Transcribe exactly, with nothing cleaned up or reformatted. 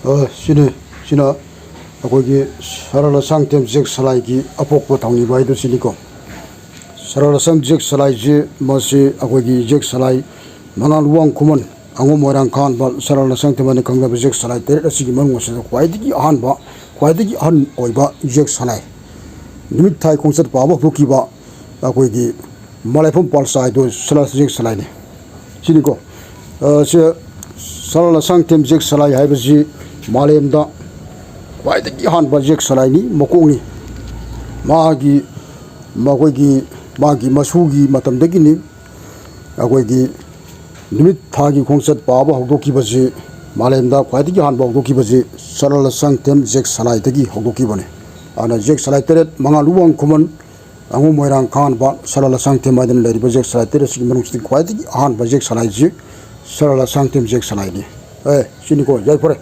ꯑ, ꯁꯤꯅꯤ, ꯁꯤꯅ ꯑꯩꯈꯣꯏꯒꯤ ꯁꯔꯜ ꯑꯁꯥꯡꯊꯦꯝ ꯖꯦꯛ ꯁꯂꯥꯏꯒꯤ ꯑꯄꯣꯛꯄ ꯊꯧꯅꯤꯕ ꯍꯥꯏꯗꯨ ꯁꯤꯅꯤꯀꯣ꯫ ꯁꯔꯜ ꯑꯁꯥꯡ ꯖꯦꯛ ꯁꯂꯥꯏꯁꯤ, ꯃꯁꯤ ꯑꯩꯈꯣꯏꯒꯤ ꯖꯦꯛ ꯁꯂꯥꯏ ꯃꯉꯥꯜ ꯋꯥꯡ ꯈꯨꯃꯟ, ꯑꯉꯣꯝ ꯃꯣꯏꯔꯥꯡ ꯈꯥꯟꯕ, ꯁꯔꯜ ꯑꯁꯥꯡꯊꯦꯝ ꯍꯥꯏꯅ ꯈꯪꯅꯕ ꯖꯦꯛ ꯁꯂꯥꯏ ꯇꯔꯦꯠ ꯑꯁꯤꯒꯤ ꯃꯅꯨꯡ ꯑꯁꯤꯗ ꯈ꯭ꯋꯥꯏꯗꯒꯤ ꯑꯍꯥꯟꯕ, ꯈ꯭ꯋꯥꯏꯗꯒꯤ ꯑꯍꯟ ꯑꯣꯏꯕ ꯖꯦꯛ ꯁꯂꯥꯏ꯫ ꯅꯨꯃꯤꯠ ꯊꯥꯒꯤ ꯈꯣꯡꯆꯠ ꯄꯥꯕ ꯍꯧꯗꯣꯛꯈꯤꯕ ꯑꯩꯈꯣꯏꯒꯤ ꯃꯂꯥꯏꯐꯝ ꯄꯥꯜꯆꯥꯏꯗꯣ ꯁꯂꯥꯏ ꯖꯦꯛ ꯁꯂꯥꯏꯅꯤ꯫ ꯁꯤꯅꯤꯀꯣ꯫ ꯑ, ꯁꯤ ꯁꯔꯜ ꯑꯁꯥꯡꯊꯦꯝ ꯖꯦꯛ ꯁꯂꯥꯏ ꯍꯥꯏꯕꯁꯤ ꯃꯥꯂꯦꯝꯗ ꯈ꯭ꯋꯥꯏꯗꯒꯤ ꯑꯍꯥꯟꯕ ꯖꯦꯛ ꯁꯂꯥꯏꯅꯤ, ꯃꯀꯣꯛꯅꯤ꯫ ꯃꯥꯒꯤ, ꯃꯈꯣꯏꯒꯤ, ꯃꯥꯒꯤ ꯃꯁꯨꯒꯤ ꯃꯇꯝꯗꯒꯤꯅꯤ꯫ ꯑꯩꯈꯣꯏꯒꯤ ꯅꯨꯃꯤꯠ ꯊꯥꯒꯤ ꯈꯣꯡꯆꯠ ꯄꯥꯕ ꯍꯧꯗꯣꯛꯈꯤꯕꯁꯤ, ꯃꯥꯂꯦꯝꯗ ꯈ꯭ꯋꯥꯏꯗꯒꯤ ꯑꯍꯥꯟꯕ ꯍꯧꯗꯣꯛꯈꯤꯕꯁꯤ ꯁꯔꯜ ꯑꯁꯥꯡꯊꯦꯝ ꯖꯦꯛ ꯁꯂꯥꯏꯗꯒꯤ ꯍꯧꯗꯣꯛꯈꯤꯕꯅꯤ꯫ ꯑꯗꯨꯅ ꯖꯦꯛ ꯁꯂꯥꯏ ꯇꯔꯦꯠ, ꯃꯉꯥꯜ ꯂꯨꯋꯥꯡ ꯈꯨꯃꯟ, ꯑꯉꯣꯝ ꯃꯣꯏꯔꯥꯡ ꯈꯥꯟꯕ, ꯁꯔꯜ ꯑꯁꯥꯡꯊꯦꯝ ꯍꯥꯏꯗꯅ ꯂꯩꯔꯤꯕ ꯖꯦꯛ ꯁꯂꯥꯏ ꯇꯔꯦꯠ ꯑꯁꯤꯒꯤ ꯃꯅꯨꯡꯁꯤꯗꯒꯤ ꯈ꯭ꯋꯥꯏꯗꯒꯤ ꯑꯍꯥꯟꯕ ꯖꯦꯛ ꯁꯂꯥꯏꯁꯤ ꯁꯔꯜ ꯑꯁꯥꯡꯊꯦꯝ ꯖꯦꯛ ꯁꯂꯥꯏꯅꯤ꯫ ꯑꯦ, ꯁꯤꯅꯤꯀꯣ, ꯌꯥꯏꯐꯔꯦ꯫